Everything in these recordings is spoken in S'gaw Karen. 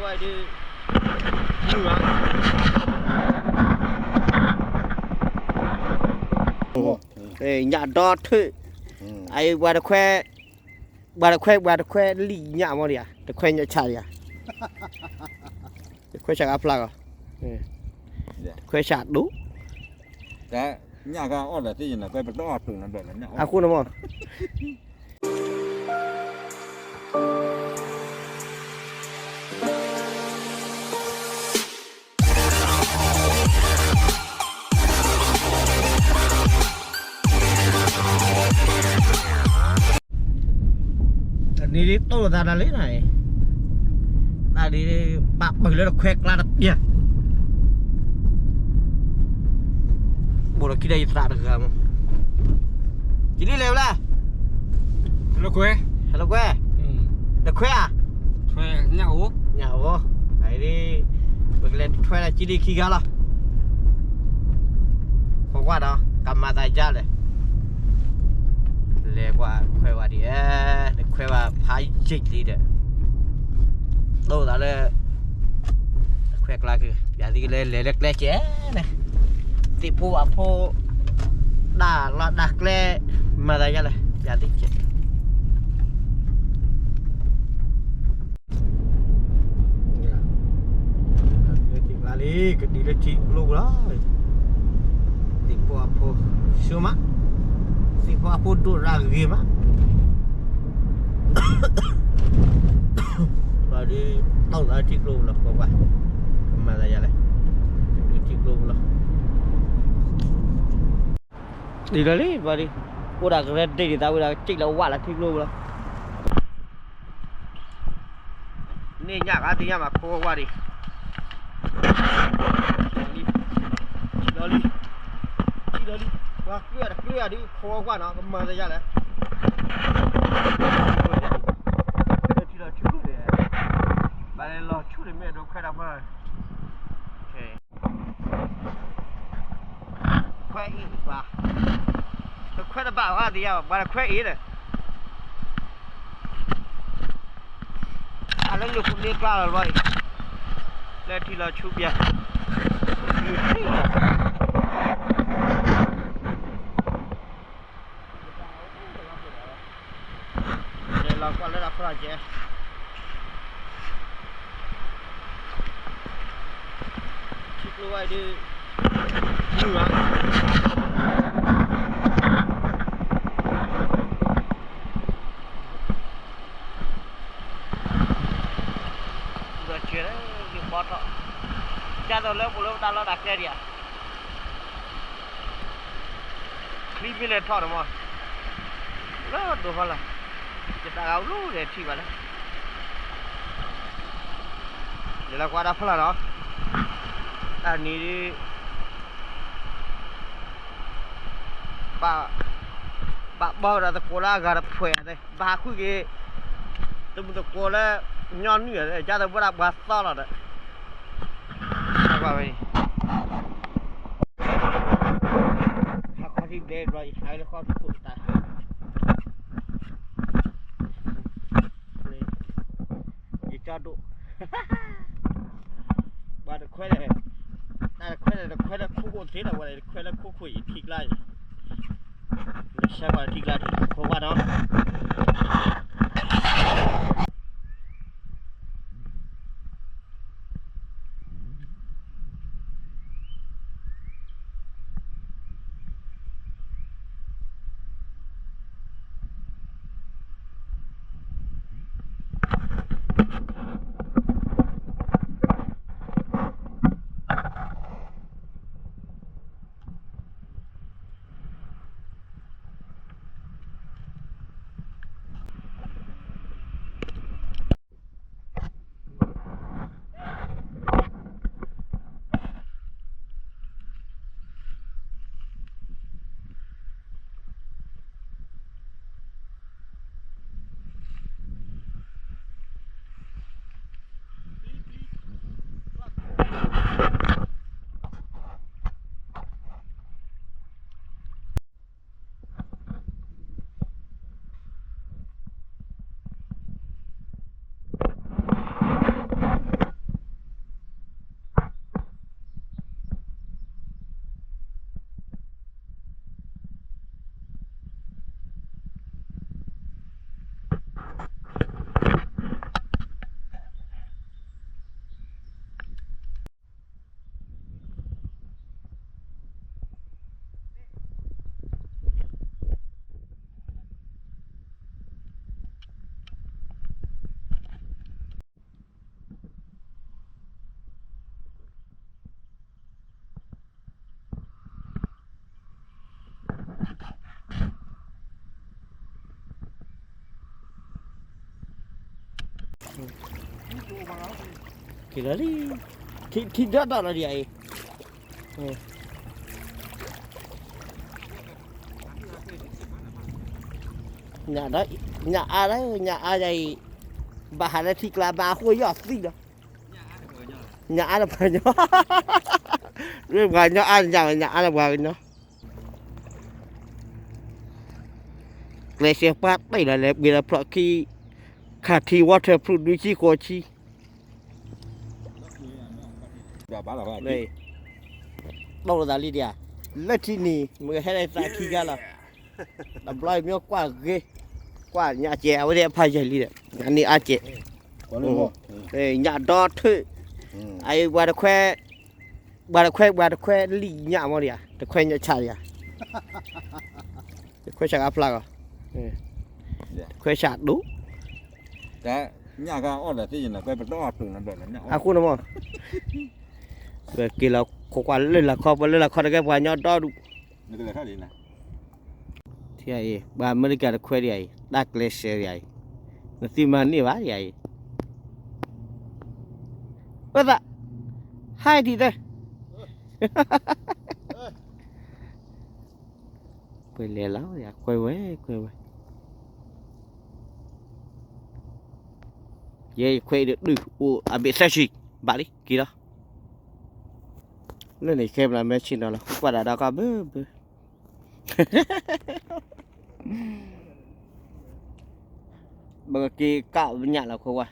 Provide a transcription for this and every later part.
ဝဲဒုး မုၢ်ဘၣ် ညၣ်ဒီထၢၣ်, အဝဲတခွဲ, ပှၤတခွဲ, ပှၤတခွဲလံာ်ညၣ်မီၢ်ဒံးဧါ, တခွဲညၣ်ဆၣ်ဒံးဧါ, တခွဲဆၣ်ကဖျါကီး, တခွဲဆၣ်ဒိၣ်, အဃိန့ၣ်မီၢ် တနံၤဒ်တိၢ်လိာ်သးတၢ်လံနၤ, တၢ်ဒ် ပာ်ပၢၢ်လၢတခွဲကျါတပျၢ်, ဘိၣ်ဒီးခံဒီးယသးတဂၤမး, ယဒ်လဲၣ်ဝဲလဲၣ်, ဟဲလၢခွဲ, ဟဲလၢခွဲ, တခွဲဧါ, ညၣ်အိၣ်, အံၤဒ် ပကလဲၤထွဲလၢကံလံခံဂၤလီၤ, ခိးကွၢ်ဒီး ကမၤသးယါလဲၣ်, လဲၤကွၢ်ခွဲဝဲဒ်, တခွဲဝဲဖးယံာ်လံဒီး, တိၢ်သးလၢ တခွဲကျါက့ၤ ပျးသံကလဲၤလဲၤလၢကျဲကဲန့ၣ်, သ့ၣ်ဖိဝၣ်ဖိ တၢ်လီၢ်တၢ်ကျဲ မၤသးယါလဲၣ် ပျးသံကဲ ထံကျါလံ ကဒံလၢထံကျိပူၤလီၤ, သ့ၣ်ဖိအဖိ ဆူမး, သ့ၣ်ဖိအဖိဒိၣ်ရၣ်ဂ့ၤမး, ဘၣ်ဒီး တိၢ်သးထံကျိပူၤလီၤ ကွၢ်ကွၢ်, ကမၤသးယါလဲၣ်, ထံကျိပူၤလီၤ. ဒ်လီၤလံ ဘၣ်ဒီး အိၣ်ဒၣ်ကရၢဒ့ၣ်ဒံးသးဝဲဒၣ် ကစံၣ်လီၤဝၣ်လၢထံကျိပူၤလီၤ. န့ၢ်ညၣ်ဂၤသ့ၣ်ညါဘၣ် ခိးဝဲဒံး, လီၤလံ, လီၤလံ, လီၤလံ, ပှၤကျၢၢ်တကျၢၢ်ဒုး ခိးဝဲကွၢ်နီၤ ကမၤသးယါလဲၣ်, လီၤထံလီၤဆူၣ်န့ၣ်, ဘၣ်လဲၤလီၤဆူၣ်န့ၣ် မ့ၢ်အဒိခွဲးတၢ်ဖီလာ် ခွဲးအံၤဘၣ်, တခွဲးတဘၣ်ဘၣ်သ့ၣ်ညါဘၣ် ပှၤတခွဲးအံၤဒီး, အလၢန့ၣ်ခိၣ်န့ၢ်ကျါလီၤဘျီအံၤ, လၢထံလီၤဆူၣ်ဘၣ် လဲၤလီၤကွၢ်လၢတၢ်ဖီလာ်ကဲ, ထံကျိဝဲဒုး, မုၢ်ဘၣ် ဒီးစၢၤလၢယဘီထီၣ်, ကၢ်သိးလၢပူၤလၢပတၢ်လီၢ်တၢ်ကျဲဒံးဧါ, ချံမ့ၢ်လဲၤထီၣ်န့ၣ်မး, လၢဒိးဖီလာ်, ယတၢ်ဂၤအိၣ်လၢဒဲးထံၣ်ဘၣ်လၢ, ယလၢကွၢ်တၢ်ဖီလာ်နီၤ, တၢ်နံၤဒ် ဘၣ်ဘီဒီးသကိးလၢအဂၤတဖှဲး, ဘၣ်ဟးဃုက့ၤ တမုၢ်သကိးလၢ ညီနုၢ်, ကၢ်သိးဘၣ်ဒၣ်ပှၤသီလီၤဒီး, ဝဲ ဟးခီထံဘဲဘျီ ယဟးလၢခီထံခိၣ်တၢ်, ယကၠီဒိၣ်, ပှၤတခွဲး, တၢ်တခွဲးန့ၣ် တခွဲးလၢခိခိၣ်သ့လီၤ, ဝဲတခွဲးလၢခိခိၣ်အံၤထံကျါအံၤ, လၢဆၢကွၢ်ထံကျါထံ ခိးကွၢ်နီၤ. က့ၤလီၤလံ, ထံဒိၣ်ထီၣ်လီၤဒံးအံၤ, ညၣ်အါလၢညၣ်အါယၤအံၤ, ဘၣ်ဟးလၢထံကျါဘၣ်အဃိယီၢ်သံလီၤ, ညၣ်အါလၢပှၤကညီ, ပှၤကညီအါညၣ်ဝဲ ညၣ်အါလၢပှၤကညီ, ကျဲးစၢးပှၢ်တ့ၢ်လီၤလဲၤပှ့ၤလီၤဖျိးခံ, ခးထံ waterproof ဒုဆံဃိးဆံ တိၢ်လိာ်သးလံဒံးဧါ, လၢထံနံၤ မ့ၢ်ဟဲလၢသးခံဂၤလီၤ, တဘျီအံၤမ့ၢ်ကွၢ်ဂ့ၤ, ကွၢ်ညၣ်ကဲး အဝဲသ့ၣ်အဖးယံာ်လံဒီး ညၣ်န့ၢ်အါကဲး, ညၣ်ဒီထၢၣ်, အအံၤပှၤတခွဲ, ပှၤတခွဲ ပှၤတခွဲလံာ်ညၣ်မ့ၢ်ဒံးဧါ, တခွဲညၣ်ဆၣ်ဒံးဧါ, တခွဲဆၣ်ကဖျါကီး, တခွဲဆၣ်ဒိၣ် အဃိန့ၣ်မ့ၢ်, ပက့ၤလီၤခိးကွၢ်လၢလၢ်ခီ ပှၤလၢလၢ်ခီတကဲ ပှၤကညီဒီဒူၣ်, ထံအံၤ ပှၤအမဲရကၤတခွဲဒံးအံၤ တၢ်ကျဲးစၢးဒံးအံၤ, နသုမၤန့ၢ်ဘၣ်ဒံးအံၤ, ပသး, ဟဲဒံးတဲ, ပလဲၤလီၤ ခွဲဝဲ ခွဲဝဲ, ယဲယခွဲဒုးဒုးအိၣ်အဘ့ၣ်သၢဆံ, ဘၣ်လံ က့ၤလီၤ, လၢန့ၣ်ခဲဘျီမဲဆ့ၣ်နီၤလီၤ ကွၢ်ဒၣ်ဒီးကီၢ်ဘၢဘၢ ပကက့ၤကးညၣ်လီၤ ခွဲဝဲ,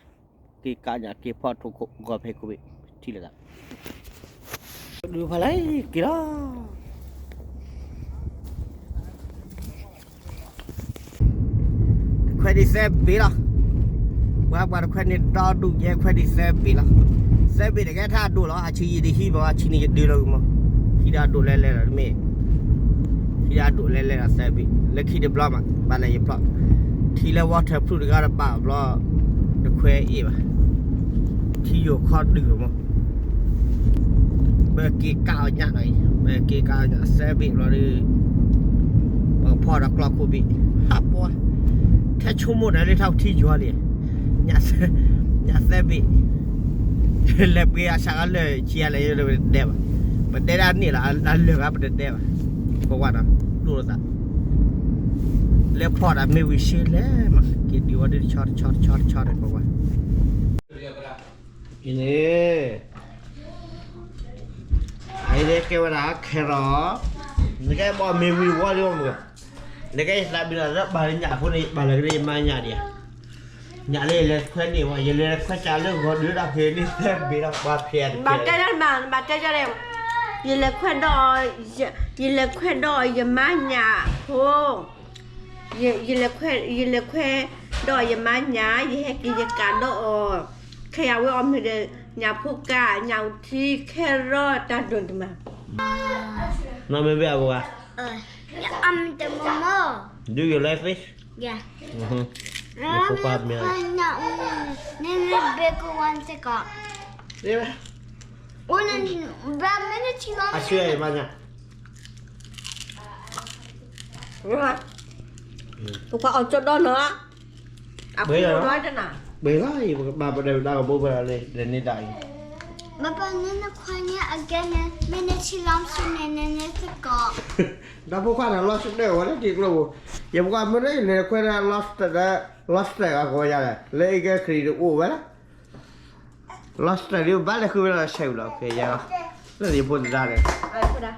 က့ၤကးညၣ် က့ၤဖီၣ်ထိၣ်ဂီၤဖဲခိၣ်ဘ့ၣ် ထံလၢာ်သး, ဒုးဖးလဲၣ် က့ၤလီၤ. တခွဲဒံးသၢဘ့ၣ်လီၤ. ပှၤပှၤတခွဲန့ၣ်ဒီဒူၣ် ယဲခွဲဒံးသၢဘ့ၣ်လီၤ. သၢဘ့ၣ်တကဲထီၣ်အဒိၣ်လီၤ. အဆံးယံာ်တဟံးဘၣ် အဆံးန့ၣ်ယဒုးလီၤမး. ဟံးဒၣ်အဒိၣ်လဲၣ်လဲၣ်လီၤတမ့ၢ်, ဟံးဒၣ်အဒိၣ်လဲၣ်လဲၣ်လီၤသၢဘ့ၣ်. လၢခံတဘျီမး ဘၣ်လဲၤယဖျီၣ်, ထံလၢ waterproof တဂၤတဘၣ်ဘျီ, တခွဲအ့ၣ်ဘၣ်. ထံယိာ်ခီဒုၣ်မး. ပက့ၤကးအီၣ်ညၣ်နီၤအံၤ, ပက့ၤကးအီၣ်ညၣ်သၢဘ့ၣ်ဘျီဒီး ပကဖီၣ်ဒီးကျီခိၣ်ဘ့ၣ်, ဟးပှၤ, ထဲဆိကမိၣ်ဒီးလၢထီၣ်ထံယွၤလံ, ညၣ်သၢဘ့ၣ်, လဲၤပှ့ၤအဆၣ်ဂၤလၢာ်ဆံးအါလဲၣ် ပတဒဲဘၣ်, ပဒဲဒၣ်န့ၣ်လီၤ အလၢာ်ဂၤပတဒဲဘၣ်, ပဝဲဒီး ဒိၣ်လိာ်သး, လဲၤဖီၣ်ဒီးမ့ၢ်ဝံၤဆ့လဲၣ်မး က့ၤဒုးဝဲဒၣ်တဆီတဆီတဆီတဆီန့ၣ် ပဝဲ အံၤန့ၣ်, အအံၤန့ၣ်ကဲဝဲဒၣ် carrot, နကဲဘီမ့ၢ်ဝံၤဝီဒ်မ့ၢ်, နကဲယသးဘံၣ်လီၤလၢဘၣ်လၢညၣ်အဃိန့ၣ် ဘၣ်လၢကရၢယမါညၣ်ဒံးဧါ, ညၣ်လၢယလဲၤခွဲန့ၢ်ဝဲ ယလဲၤခွဲကၢ်လၢဂီၤဒုးဒၣ်ဖဲန့ၣ်သၢဘ့ၣ်လီၤ ပှၤဖဲးတကဲ, ဘၣ်တဲဒၣ်မး ဘၣ်တဲဒၣ်, ယလဲၤခွဲဒီး, ယလဲၤခွဲဒီးယမါညၣ်ဖိ ယလဲၤခွဲ, ယလဲၤခွဲဒီးယမါညၣ်, ယဟဲက့ၤယကးဒီးအီၤ, ခဲအံၤဝဲအီၣ်မ့ၤဒီး ညၣ်ဖိကၢ်, ညၣ်အူထံ, carrot တၢ်ဒိၣ်တမး, နီၢ်မ့ၢ်ဘၣ်အဘဂါ, Do you like fish? Yeah. ယဖိခွါမ့ၢ်, Maybe bigger one take off. အဆွေအံၤမါညၣ် ပကွၢ်အီၤကၠီဒီနီၤ, အဃိဒီတနၤ, ဘဲလီၤအံၤ ပကဘၣ်ပဒဲပဒါကဘိဖဲလီၤလံ ဒီးန့ၢ်ဒၣ်အံၤ, ဘၣ်ပန့ၢ်နခွါညါ again န့ၣ် မ့ၢ်န့ၢ်ဆံလီၤစူန့ၣ် န့ၢ်န့ၢ်သကိး, ဒီးဖိခွါန့ၣ် lobster ဝဲလၢထံကျိပူၤ, ယပကွၢ်မ့ၢ်န့ၣ် လဲၤခွဲဒၣ် lobster, lobster အဂီၢ်ယၤလဲၣ် လၢအံၤကဲ ခရံာ်တအိၣ်ဝဲလၢ lobster ဒ်ဘၣ်လဲၤဃုဝဲလီၤဆဲးဝံၤလီၤ ကဲယၤလီၤ, လၢယဖိသဒါန့ၣ်, ဖိဒါ